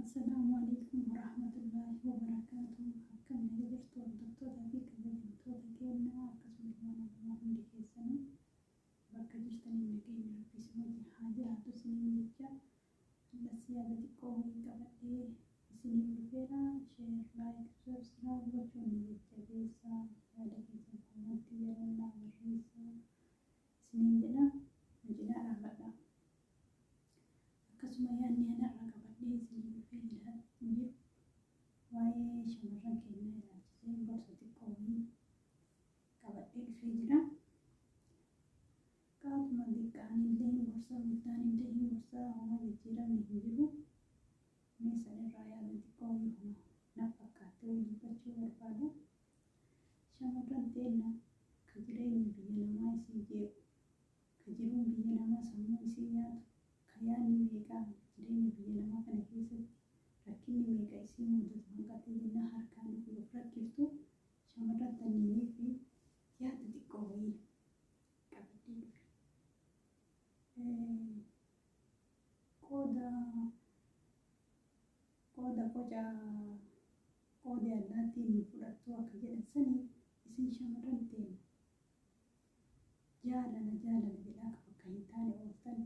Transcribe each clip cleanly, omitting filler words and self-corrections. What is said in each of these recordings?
Assalaamu alaikum warahmatullaahi wabarakaatuh. Akkam naga jirtu, hordoftoota fi kabajamtoota keenya, akkasumas waan Oromoo hundi keessanuu bakka jirtaniin nageenya Rabbii isin wajjin haa jiraatu isiniin jecha, ammas yaada xiqqoo wayii qabadhee isiniif dhufeera. Share, like, subscribe gochuun ni jajjabeessaa, yaada keessan comment yeroo naa barreessaa isiniin jedha, nu cinaa dhaabadha. Akkasuma yaadni anarra qabadhee isinii dhufee jira jiru waa'ee shamarran keenyaa ilaalchisee gorsa xiqqoo wayii qabadhee dhufee jira. Qaatuma xiqqaan illee hin gorsa, guddaan illee hin gorsa, homaa jijjiiramni hin jiru. Mee san irraa yaada xiqqoo wayii homa naaf fakkaattee wayii dubbachuu barbaada. Shamarran teenna ka jireenyi biyya namaa isii jeequ, ka jiruun biyya namaa sammuu isii nyaatu, ka yaadni meeqaa jireenya biyya namaa kana keessatti rakkinni meeqa isii mudatu hanqattee jennaan harkaan ofii of rakkiftu, shamarran tanniiniif yaada xiqqoo wayii qabadhee dhufe. Qooda qooda qoca qoodi allaattiin hin fudhattu akka jedhan sanii, isin shamarran teenya jaalala jaalala jedhaa ka bakka hin taane ooltan,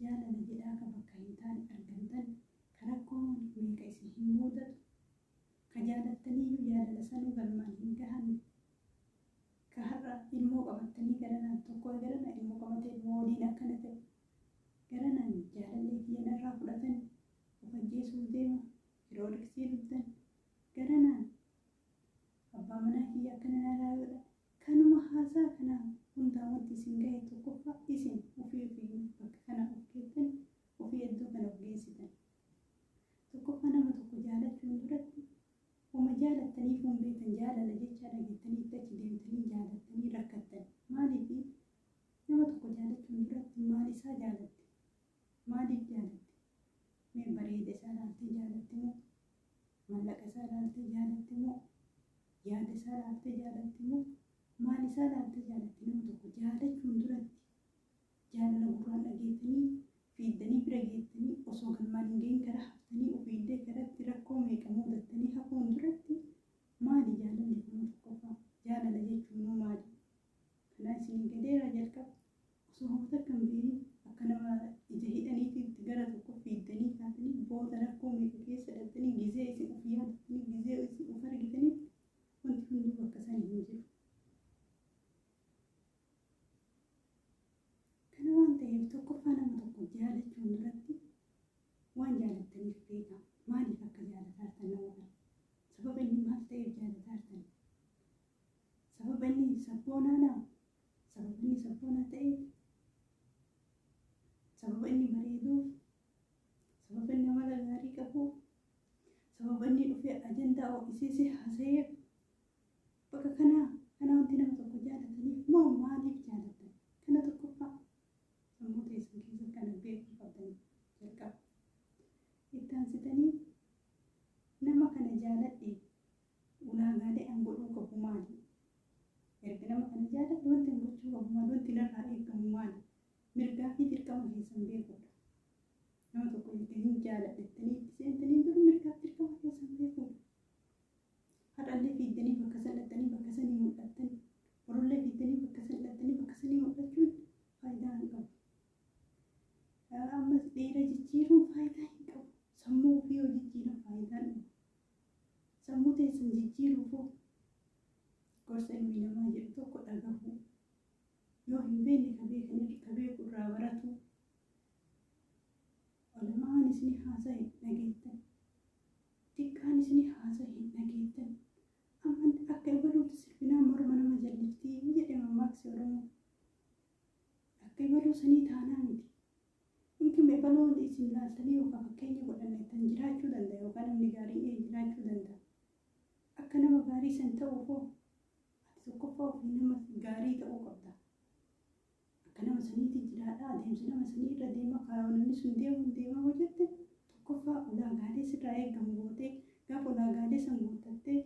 jaalala jedhaa ka bakka hin taane argamtan, ka rakkoon meeqa isin hin mudatu, ka jaalattaniiyyuu jaalala sanuu galmaan hin gahanne, ka har'a ilmoo qabattanii garanaan tokko garana ilmoo qabatee ilmoo waliin akkana ta'e, garanaan jaalallee kiyya narraa fudhatan, of ajjeesuuf deema, kirooriksii dhugdan, garanaan abbaa manaa kiyya akkana narraa godha. Kanuma haasaa kana hundaa wanti isin gahe, tokkoffaa isin ofii ofii bakka kana of geettan, ofii iddoo kana of geessitan. Tokkoffaa nama tokko jaalachuun duratti wama jaalattaniif hin beektan, jaalala jechaa dhageettanii itti achi deemtanii jaalattanii rakkattan. Maaliif? Nama tokko jaalachuun duratti maal isaa jaalatte? Maaliif jaalatte? Mee bareeda isaa ilaaltee jaalatte moo? Mallaqa isaa ilaaltee jaalatte moo? Yaada isaa ilaaltee jaalatte moo? Maal isaa ilaaltee jaalatte? Nama tokko jaalachuun duratti jaalala gurraan dhageettanii fiiddanii bira geettanii osoo galmaan hin gahin karaa haftanii ofiillee karatti rakkoo meeqa mudattanii hafuun duratti, maali jaalalli kun? Tokkoffaa jaalala jechuunuu maali? Kanaa isinii galeeraa? Jalqaba osoo homa takka hin beekin akka nama ija hidhaniitti gara tokko fiiddanii kaatanii, booda rakkoo meeqa keessa dhabdanii, gizee isin of yaadattanii, gizee isin of argitanii, wanti hunduu bakka sani hin jiru. Kana waan ta'eef, tokkoffaa nama tokko jaalachuun duratti waan jaalattaniif beekaa. Maaliif akka jaalataartan nama kana? Sababa inni maal ta'eef jaalataartan? Sababa inni sabboonaadhaa? Sababa inni sabboonaa ta'eef? Sababa inni bareeduuf? Sababa inni amala gaarii qabuuf? Sababa inni dhufee ajandaa ho'isee si haasa'eef? Bakka kanaa kana wanti nama tokko jaalataniif moo maaliif jaalatan? Kana tokkoffaa sammuu teessan keessa kana beekuu qabdan jalqaba. Itti aansitanii, nama kana jaaladhe, ulaagaalee an godhuu qabu maali? Erga nama kana jaaladhe wanti an gochuu qabu maali? Wanti narraa eegamu maali? Mirgaa fi dirqama keessan beekuudha. Nama tokko erga hin jaaladhettanii itti seentanii dura mirgaa fi dirqama keessan beekuudha. Har'allee fiiddanii bakka san dhattanii bakka sanii mul'attan, borullee fiiddanii bakka san dhattanii bakka sanii mul'achuun faayidaa hin qabu. Ammas dhiira jijjiiruun faayidaa hin qabu. Sammuu ofii yoo jijjiiran faayidaa hin qabu. Sammuu teessan jijjiiruufoo gorsa ilmi namaa jedhu tokko dhagahuu. Yoo hin beekne ka beekan ka beeku irraa baratu. Olamaan isin haasa'e dhageettan. Xiqqaan isin haasa'e hin dhageettan. Amma akka ibaluutti sirbinaa morma nama jalliftii jedhe mammaaksi Oromoo. Akka ibaluu sanii taanaa miti. Inkim ibaluun isin laaltanii yookaan fakkeenya godhanneettan jiraachuu danda'a, yookaan namni gaariin jiraachuu danda'a. Akka nama gaarii san ta'uufoo ati tokkoffaa ofii nama gaarii ta'uu qabda. Akka nama saniitti jiraadha, adeemsa nama sanii irra deema, kaayoo namni sun deemuun deemaa hojjette, tokkoffaa ulaagaalee sirraa eegamu gootee, gaafa ulaagaalee san guuttattee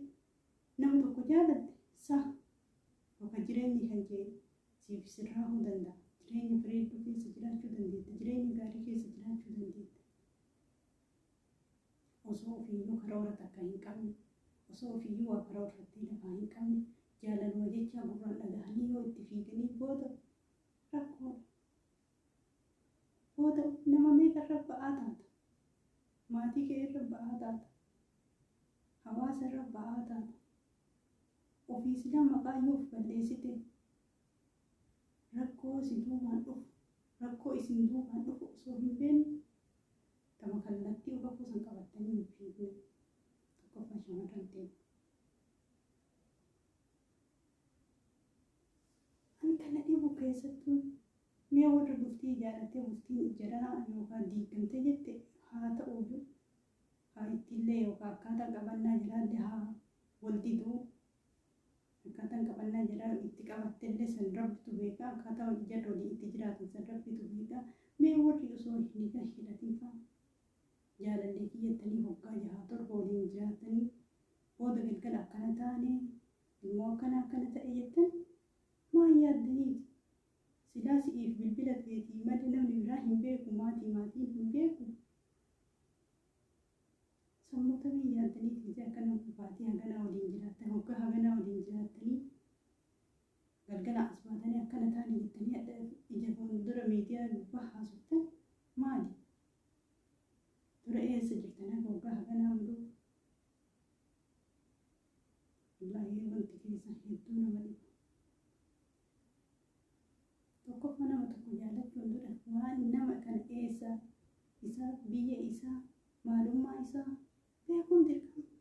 nama tokko jaalatte sa yookaan jireenyi kan kee siif sirraahuu danda'a. Jireenya bareedduu keessa jiraachuu dandeetta. Jireenya gaarii keessa jiraachuu dandeetta. Osoo ofiiyyuu karoora takka hin qabne, osoo ofiiyyuu waa karoorfattee lafaa hin qabne, jaalaluma jechaa gurraan dhagahanii yoo itti fiiganii booda rakkoodha. Booda nama meeqa irra ba'aa taata? Maatii kee irra ba'aa taata. Hawaasa irra ba'aa taata. Ofii silaa maqaa yoo of balleessite, rakkoo si duubaan dhufu, rakkoo isin duubaan dhufu osoo hin beekne, tama kallattii rakkoo san qabattanii hin fiigne. Tokkoffaa shamarran teenya. An kana dhibu keessattuu mee warra bultii ijaarratee bultiin jaraa yookaan diigamtee jette haa ta'uyyuu, haa ittiillee yookaan akkaataa qabannaa jalaallee haa wal diduu, akkaataan qabannaa jalaa itti qabattellee san Rabbitu beeka, akkaataa jarri walii itti jiraatan san Rabbitu beeka. Mee warri osoo nikaa hidhatin fa'a jaalallee kiyyattanii hoggaa jahaa torba waliin jiraatanii booda galgala akkana taane, immoo akkana akkana ta'e jettan, maal yaaddaniiti? Silaa si'iif bilbila keetii malee namni biraa hin beeku, maatii maatiin hin beeku. Sammuu tamii yaaddaniiti akkana baatii haganaa waliin jiraattan, hoggaa haganaa waliin jiraattanii galgala as baatanii akkana taane jettanii ija fuuldura miidiyaa gubbaa haasoftan maali? Dura eessa jirtan haga hoggaa haganaa hunduu? Wallaahi wanti keessa hedduu nama dhiba. Tokkoffaa nama tokko jaalachuun dura waan nama kana eessa isaa, biyya isaa, maalummaa isaa beekuun dirqama.